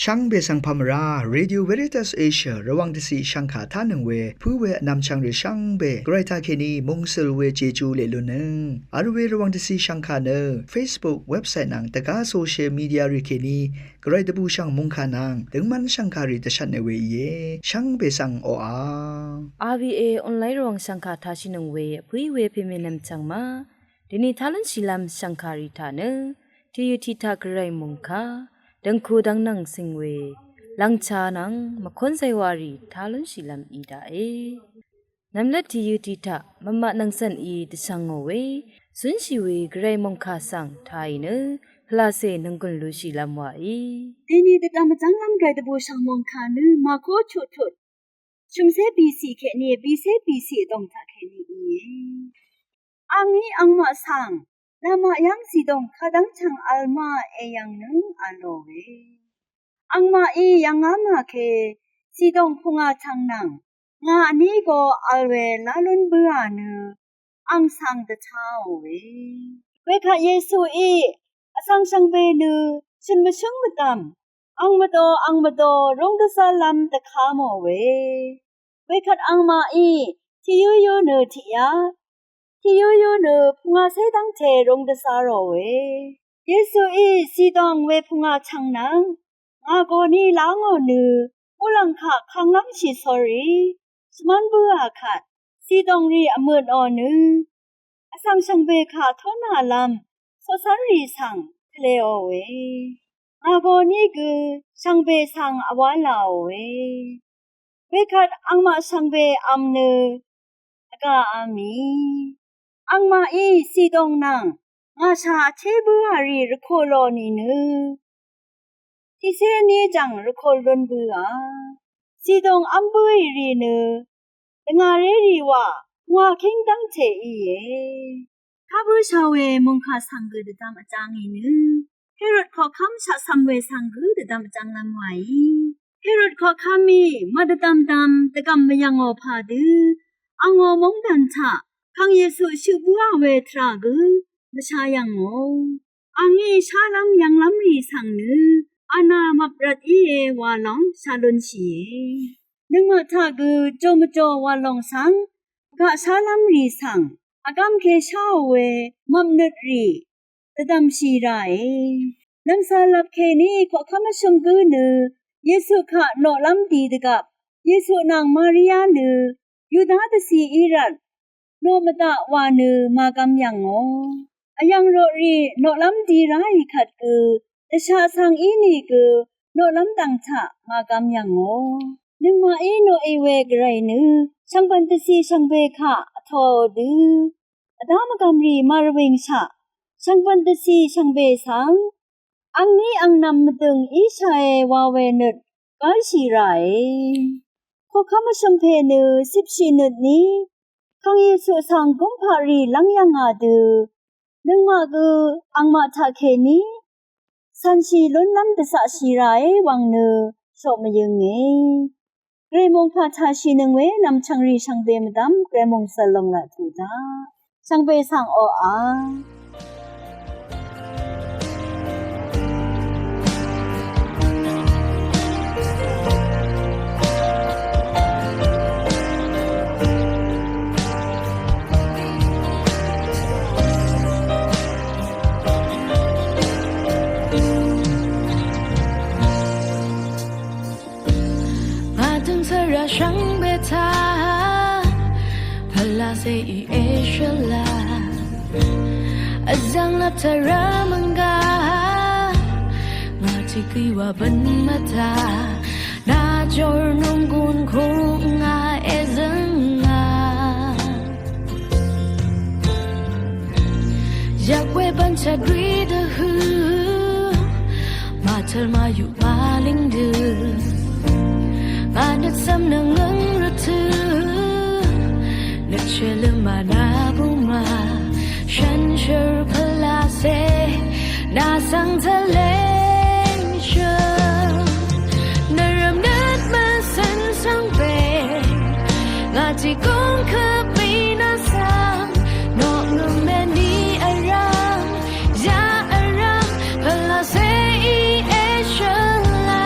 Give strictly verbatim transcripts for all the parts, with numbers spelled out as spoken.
Shvngbe svng pà mvrá Radio Veritas Asia Rvwàng dvciq shvngkà tánøng we pǿ we vnvmchvng rì shvngbe Gvray taqkèní mungsøl we Jeju leq lunnøng vl we Rvwàng dvciq shvngkà nø Facebook, website nvng dvgá social media rì kèní Gvray dvbùshv̀ng mòngkà nvng døngmv́n shv̀ngkàrì dvshvtne we íe. Shvngbe svng oqà. R V A online Rvwàng shv̀ngkà tashìnøng we vpǿí we pèmènvm chv̀ng ma. Dèni tá lúnshìlv́m shv̀ngkàrì taq nø tìyø tiq taq Gvray mòngkà dv̀ngku dv́ngnvng cing we lv̀ngchā nvng mvkón zaywàrì tá lúnshìlv́m í daqe. Nvmlvt tìyø tiq taq mvmaq nvng cv̀n í dvshvngò we zúnshì we Gvray mòngkà svng tàì nø pvlacè nònggùn lushìlv́m wàí. Dèni dvdvm vjv́nglv́m Gvray dvbùshv̀ng mòngkà nø Màkó chuqtut shø̀mcé bìcì kèní bìcé bìcì vdòng taqkèní íe. Angí angmaq svng namaq yv́ng zìdòng kadv́ngchv̀ng vl ma èyv̀ng nø vlòe. Angmaqí yv̀ngá màke zìdòng pungàchv̀ng nvng ngà vní go vl we lá lún bǿà nø ang svng dvtāòe. Wekvt Yesuí vsvng shvngbe nø shø̀n mvshǿng mvdv̀m ang mvdō ang mvdō rúng dvzv́rlv́m dvkà mòe. Wekvt angmaqí tiqyúyú nø tiqyá, tiqyúyú nø pungacé dv́ngte rúng dvzv́ròe. Yesuí zìdòng we pungàchv̀ng nvng ngà goni lá ngò nø muqlàng kaq kanglv́mshì sórí shvmv́n bǿà kvt zìdòng rì vmø̀tnò nø vsvng shvngbe kaq tónàlv́m coqcv́nrì svng tvleòe. Ngà goni gø shvngbe svng vwálàòe. Wekvt angmaq shvngbe vm nø vgà vmì. Angmaqí zìdòng nvng ngàshà vté bǿà rì rvkù lò nìnø tiqcé vní jv̀ng rvkù lún bǿà. Zìdòng v́m bǿì rì nø dvngàrérì wà pungàkíng dv́ngte íe. Ká bǿshà we mòngkà svng gø dvdvm vjv́ngì nø Herod koqkv́m shaqcv̀m we svng gø dvdvm vjv́nglv́m wàí. Herod koqkv́mí màdvdvmdvm dvgv̀m mvyv̀ngò pàdø angò móngdàn taq kàng Yesu shøq bǿà we tvrà gø mvshá yv̀ngò. Angí shálv́m yv̀nglv́mrì svng nø anà mvp rvt íe wa lòng shá lúnshìe. Nøngmaq taq gø jò mvjò wa lòng svng gaq shálv́mrì svng vgv́m ke sháò we mvp nøtrì dvdv̀mshì ràe. Nv̀msàlvp kèní koqkv́m vshø̀m gǿ nø Yesu kaq noqlv́m di dvgvp Yesu nvng Maria nø Yuda dvcì í rvt noq mvdaq wà nø màgvm yv̀ngò. Vyv̀ng roqrì noqlv́m di ráì kvt gø dvshaq svng ínìgø noqlv́m dv̀ng taq màgvm yv̀ngò. Nøngmaqí noqì we Gvray nø shvngbv̀n dvcì shvngbe kaq vtōò dø vdá mvgv̀mrì màrvwìngshaq shvngbv̀n dvcì shvngbe svng angní angnvm mvdø̀ng íshàe wa we nøt gálshì ràe. Koqkv́m vshø̀m pè nø cipshì nøtní kàng Yesu svng gúmpaqrì lv́ng yv̀ngà dø nøngmaq gø angmaq taqkèní cv̀nshì lúnlv́m dvzaqshì ràe wvng nø shoq mvyønge. Gvray mòngkà taqshìnøng we nv̀mchv̀ngrì shvngbe mvdv́m Gvray mòngsvl lòng laq tuq daq. Shvngbe svng oqà. Ngà døng svra shvngbe taq pvlacè í èshvla. Vzv̀ng lap tvrà mv̀ngga ngà tiq gø wa bv̀n mvtaq. Nà jor nunggun kung ngà èzø̀ngà. Yvk we bv̀n chadwi dvhø màtøl màyuq màlíng dø. Ngà nøt cv̀m nøngøng rvtø nøt shvløm mànà buma. Shànshér pvlacè nà svng tvleng shø̀m. Nvrvm nøt mvcv̀n svng pè ngà tiq gúng køp mì nà svng. Noq ngø̀m mèní vrv̀m yà vrv̀m pvlacè í èshvla.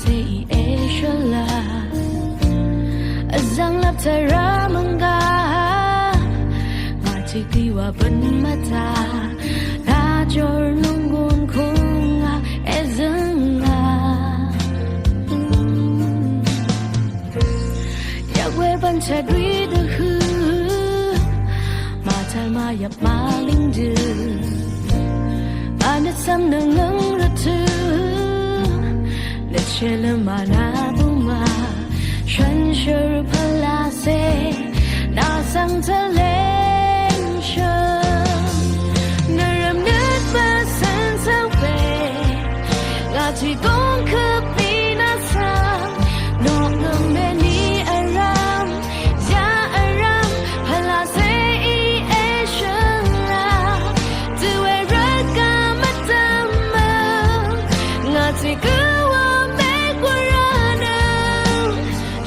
Sè í èshø̀lá vzv̀ng lap tvrá mv̀ngá ngà tiq dì wà bø̀n mvtá dvjòr nunggun kùngà èzø̀ngà. Yvk we bv̀n chadwi dvhø̀ mvtá mvyvp mvlíng dø. Vnøt cv̀m nøngøng rvtø̀ nøt shèlvm mvnà bùmà shànshér pvlacè nà svng tvleng shø̀n. Nvrvm nøt mvsøn svng pè ngà tiq góng køp mì nà svng nòngøm mèní vrv̀m yà vrv̀m pvlacè í èshø̀lá dø we rvt gø mvdv̀m mø ngà tiq gø wà mèk wà rvnø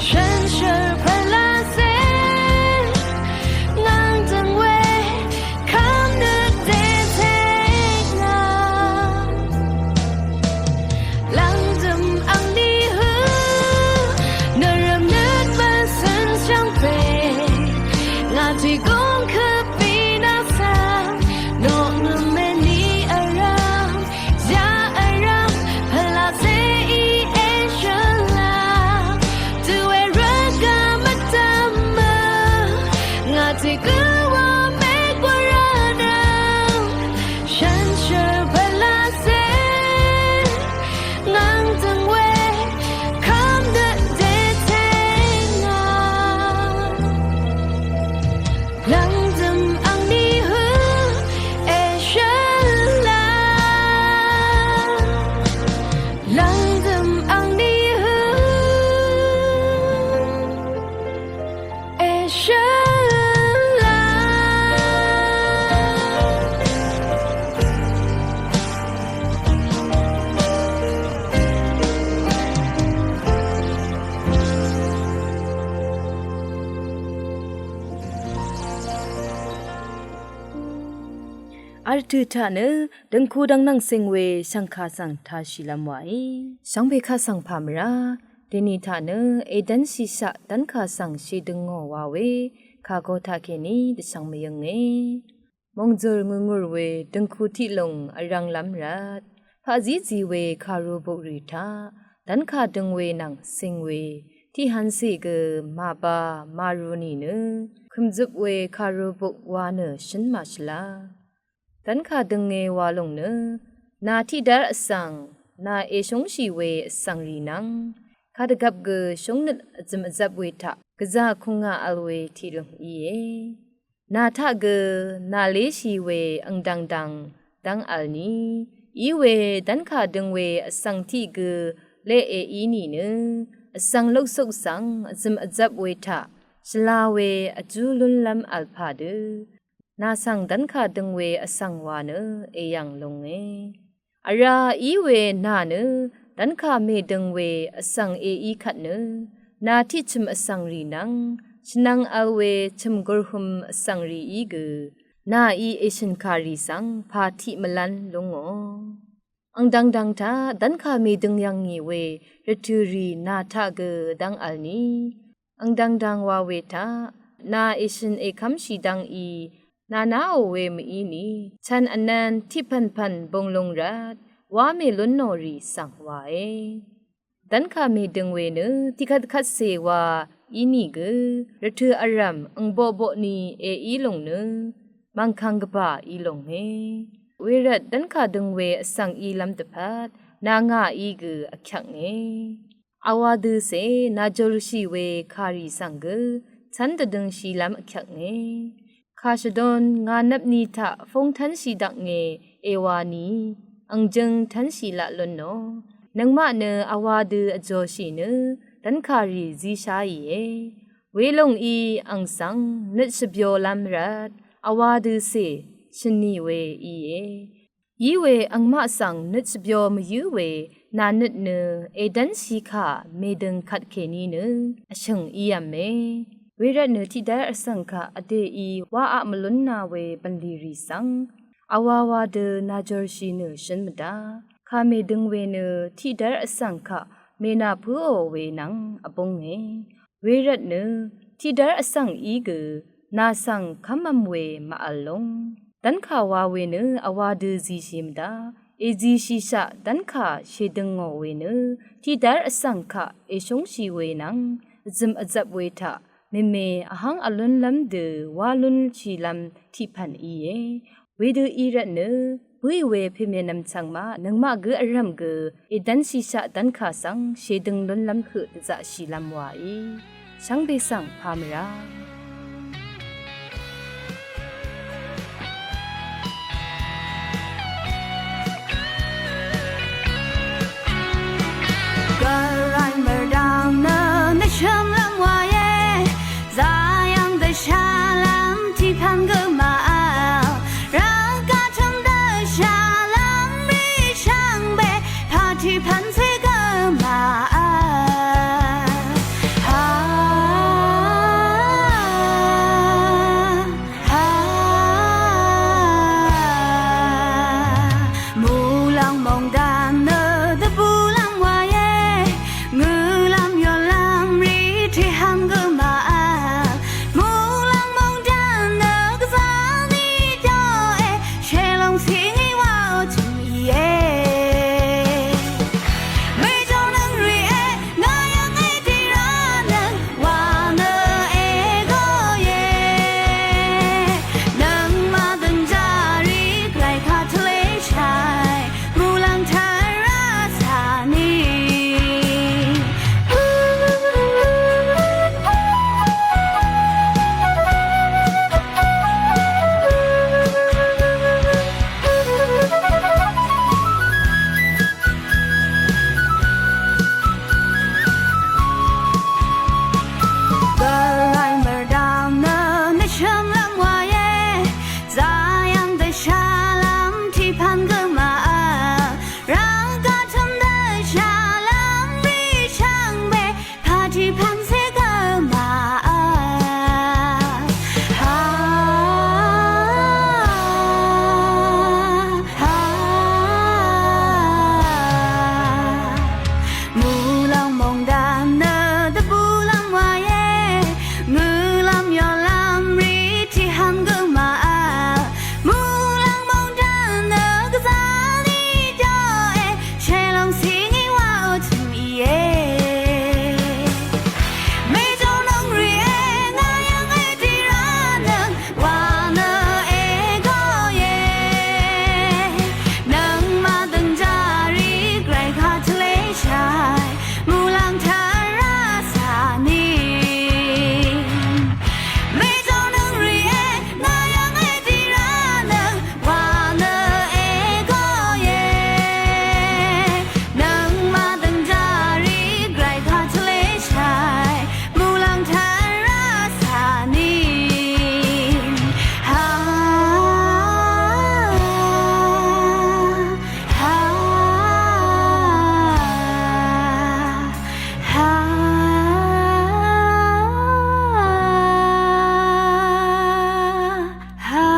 shànshér pvlacè ngàng dø̀ng we kv́m nøt dètèk ngà. Lv̀ngdø̀m angní hø nvrvm nøt mvsøn shvngpè ngà tiq góng køp mì nà svng nòngøm mèní vrv̀m yà vrv̀m pvlacè í èshø̀lá dø we rvt gø mvdv̀m mø ngà tiq gø wà mèk wà rvnø shànshér pvlacè ngàng dø̀ng we kv́m nøt dètèk ngà. Lv̀ngdø̀m angní hø èshø̀lá. Lv̀ngdø̀m angní hø èshø̀lá. Vtø̀ taq nø døngku dvngnvng seng we shvngkà svng tāshìlv́m wàí. Shvngbe kaq svng pà mvrá dèni taq nø èdv́nshìshaq dv́nkà svng shèdøngò wa we kàgo taqkèní dvshvng mvyønge. Mòngzø̀r ngùrngùr we døngku tiqlùng vrv̄nglv́m rvt paqzí zi we kàru bukrì taq dv́nkà døng we nvng seng we tiqhvncè gø màba màru nìnø kø̀mzøp we kàru buk wa nø shǿn màshvlá. Dv́nkà dønge wa lùng nø nà tiqdv́r vsvng nà èshúngshì we vsvng rì nvng kadvgvp gø shúngnøt vzø̀m vzvp we taq gvzà kùngà vl we tiqlùng íe. Nà taq gø nà léshì we angdv̀ngdv̀ng dv́ng vl ni íwe dv́nkà døng we vsvng tiq gø leqe í nìnø vsvng luksuk svng vzø̀m vzvp we taq shvla we vjú lúnlv́m vl pà dø nà svng dv́nkà døng we vsvng wa nø èyv̀ng lunge. Vrá í we nà nø dv́nkà mèdøng we vsvng èí kvt nø nà tiqchø̀m vsvng rì nvng shvnvng vl we chø̀m gurhøm vsvng rìí gø nàí èshø̀nkà rì svng pà tiq mvlv́n lúngò. Angdv̀ngdv̀ng taq dv́nkà mèdøng yv̀ngì we rvtø̀ rì nà taq gø dv́ng vl ni. Angdv̀ngdv̀ng wa we taq nà èshø̀n èkv́mshì dv́ngí nà naò we mvíni chv̀n vnv̄n tiqpv̀npv̀n bùnglung rvt wá mèlúnnò rì svng wae. Dv́nkà mèdøng we nø tiqkvtkvtcè wa ínìgø rvtø̀ vrv̀m angboqboq ni èí lùng nø mv̀ngkv̀ng gvbà í lùnge. Wervt dv́nkà døng we vsvng ílv́m dvpvt nà ngàí gø vkyvknge. Vwā døcè nàjòrshì we kàrì svng gø cv́n dvdøngshìlv́m vkyvknge. Kàshvdon ngà nvpni taq fúng tv́nshì daknge èwā ni, ang jøng tv́nshì laq lúnnò. Nøngmaq nø vwā dø vjòshì nø dv́nkàrì zísháìe. Welòng í ang svng nøt shvbyolv́m rvt vwā døcè shø̀nì we íe. Iwe angmaq svng nøt shvbyo mvyǿ we nà nøt nø èdv́nshì kà mèdøng kvtkèní nø vshø̀ng ív̄me. Wervt nø tiqdv́r vsvng kaq vdèí wáaq mvlúnna we bv̀nlì rì svng vwāwā dø nàjòrshì nø shǿn mvdá. Kà mèdøng we nø tiqdv́r vsvng kaq mènà pǿò we nvng vbúnge. Wervtnø tiqdv́r vsvng í gø nà svng kv́mv̄m we màvl lúng. Dv́nkà wa we nø vwa dø zishì mvdaq, èzishìshaq dv́nkà shèdøngò we nø tiqdv́r vsvng kaq èshúngshì we nvng vzø̀m vzvp we taq mèmè vháng vlúnlv́m dø wá lúnshìlv́m tiqpv̀n íe. Wedø í rvtnø bǿì we pèmènvm chv̀ngmaq nøngmaq gǿ vrv̀m gø èdv́nshìshaq dv́nkà svng shèdøng lúnlv́m høq dvzaqshìlv́m waí shvngbe svng pà mvrá. Gvray mvrdvng nø nvshø̀mlv́m wae, zayv̀ng dvshàlv́m tiqpv̀n gø màvl, rvgaq tø̀m dvshàlv́m rì shvngbe, pà tiqpv̀n cé gø màvl. Ha, ha, muqlàng mòngdàn nø dvbùlv́m wae, ngø̀lv́m yolv́m rì tiqhv̀n gø màvl. Muqlàng mòngdàn nø gvzà ní dòe, shèlòng cìngí wàò tø̀m íe. Mèjònøng rìe, ngà yv̀ng èdì rvnøng, wa nø ègòe. Nøngmaq dø̀ngjá rì gvray kaq tvleshàì, muqlàng tvrà sàní. Gvray mvrdvng nø nvshø̀mlv́m wae, zayv̀ng dvshàlv́m tiqpv̀n gø màvl, rvgaq tø̀m dvshàlv́m rì shvngbe, pà tiqpv̀n cé gø màvl. Ha, ha, muqlàng mòngdàn nø dvbùlv́m wae, ngø̀lv́m yolv́m rì tiqhv̀n gø màvl. Muqlàng mòngdàn nø gvzà ní dòe, shèlòng cìngí wàò tø̀m íe. Mèjònøng rìe, ngà yv̀ng èdì rvnøng, wa nø ègòe. Nøngmaq dø̀ngjá rì gvray kaq tvleshàì, muqlàng tvrà sàní. Mèjònøng rìe, ngà yv̀ng èdì rvnøng, wa nø ègòe. Nøngmaq dø̀ngjá rì gvray kaq tvleshàì, muqlàng tvrà sàní. Ha, ha, ha, ha.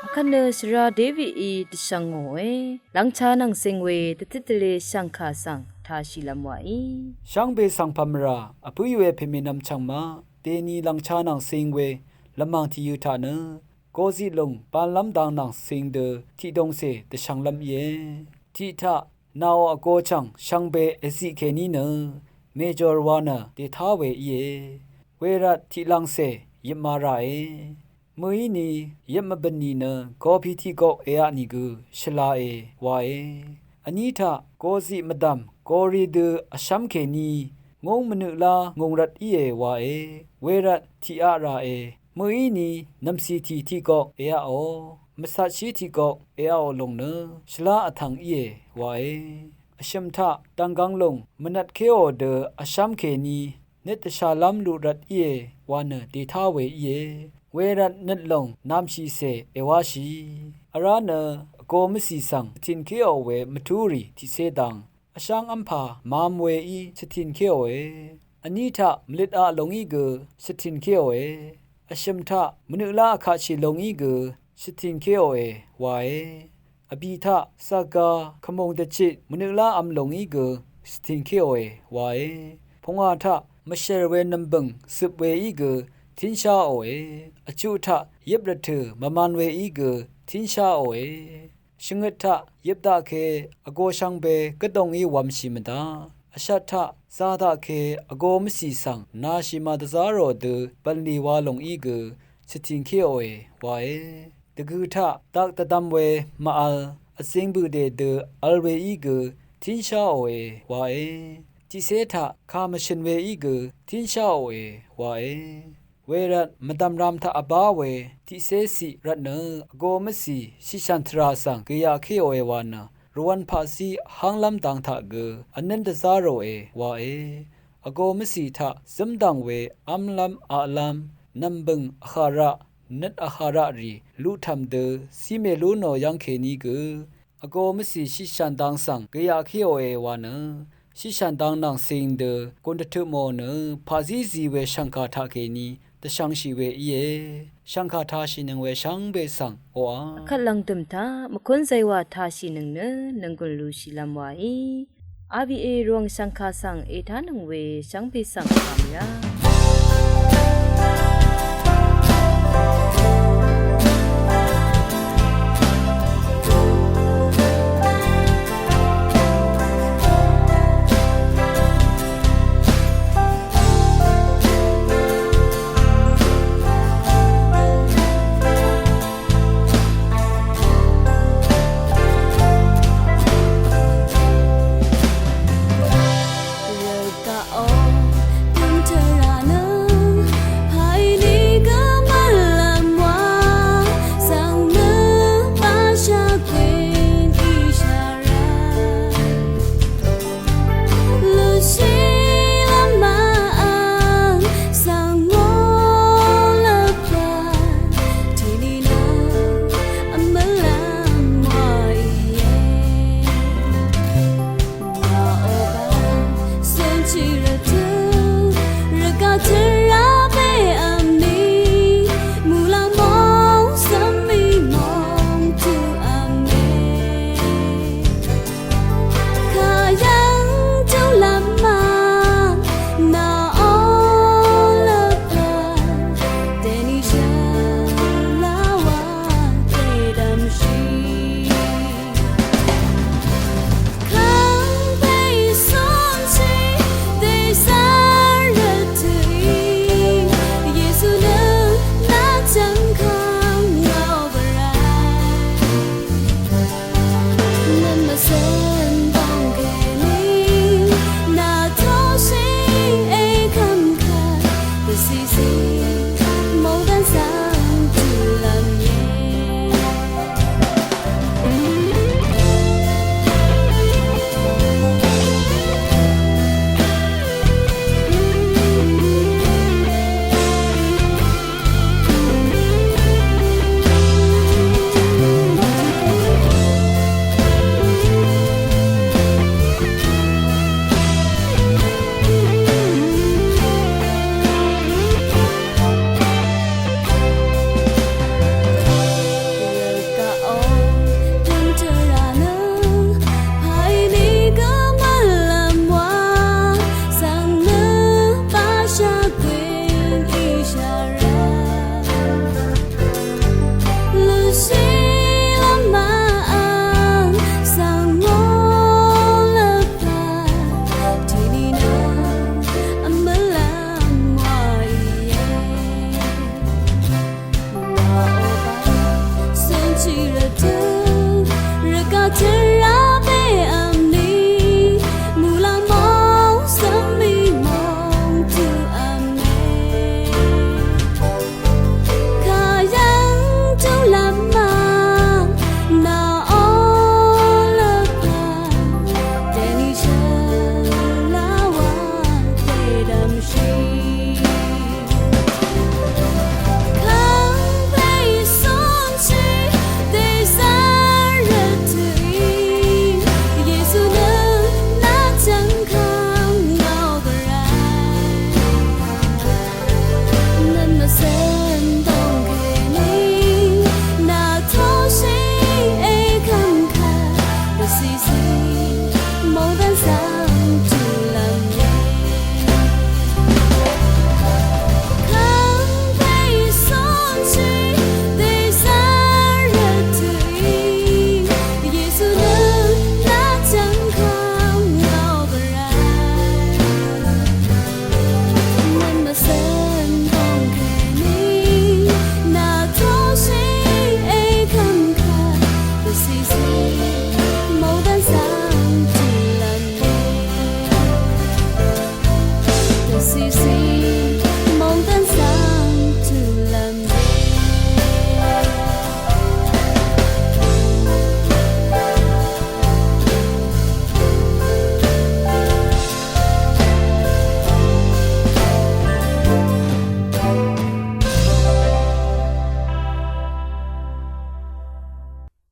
Vkvt nø svra Davidí dvshvngòe, lv̀ngcha nvng cing we dvtit dvle shv̀ngkà svng tāshìlv́m wàí. Shvngbe svng pv̀mrà vpǿì we pèmènvm chv̀ngmaq, dèni lv̀ngcha nvng cing we lvmàng tìyø̄ taq nø, goziq lùng banlv́m dang nvng cing dø tiqdongcè dvshvnglv́m íe. Tiq taq, nàò vgo chv̀ng shvngbe èziq kèní nø, mèjòr wa nø dètá we íe. Wervt tiqlvngcè yøpma ràe. Mø̀íni yøp mvbø̀n nìnø gopi tiqgok èaq nìgø shvlae wae. Vní taq goziq mvdv̀m gori dø vshv́m kèní ngúng mvnøqlá ngūng rvt íe wae. Wervt tiqaq ràe. Mø̀íni nv̀mcìtì tiqgok èaqò, mvcatshí tiqgok èaqò lòng nø shvlá vtv̀ng íe wae. Vshø̀m taq dv̀nggvng lòng mvnvtkéò dø vshv́m kèní nøt dvshàlv́m luq rvt íe wa nø dètá we íe. Wervt nøt lòng namshìcè èwáshì. Vrá nø vgo mvcì svng shvtìnkéò we mvtúrì tiqcé dang vsháng v́mpà mām weí shvtìnkéòe. Vní taq mvløt aq lòngí gø shvtìnkéòe. Vshø̀m taq mvnøqlá vkaqshì lòngí gø shvtìngkéòe wae. Vbì taq zàgà kvmùng dvchit mvnøqlá v̄m lòngí gø shvtìngkéòe wae. Pungwà taq mvshèr we nv̀mbø̀ng zøp weí gø tínsháòe. Vchuq taq yøp rvtø̀ mvman weí gø tínsháòe. Shvngøt taq yøp daqke vgo shvngbe gvdongí wv̄mshì mvdaq. Vshat taq zā daqke vgo mvcì svng nashìma dvzá rò dø bv̀nlì wa lòngí gø shvtìngkéòe wae. Dvgø taq dak dvdvm we màvl vzing bø̀dè dø vl weí gø tínsháòe wae. Tiqcé taq kà mvshø̀n weí gø tínsháòe wae. Wervt mvdv̀mram taq vbá we tiqcé ciq rvtnø vgo mvcì shiqshàn tvrà svng gvyaqkéòe wa nø rvwv̄n paqzí hánglv́m dang taq gø vnǿn dvzá ròe wae. Vgo mvcì taq zǿmdv̀ng we v́mlv́m aqlv́m nv̀mbø̀ng vhàraq nøt vhàraq rì luqtv̀m dø zí mèlú nò yv́ng kèní gø vgo mvcì shiqshàn dang svng gvyaqkéòe wa nø shiqshàn dang nvng cing dø gùn dvtøpmò nø paqzí zí we shv̀ngkà taqkèní dvshvngshì we íe. Shv̀ngkà tāshìnøng we shvngbe svng oqà kvt lv̀ngdø̀m taq mvkún zaywà tāshìnøng nø nònggùn lushìlv́m waí. Rba rvwv̀ng shv̀ngkà svng ètánøng we shvngbe svng kà mvyá.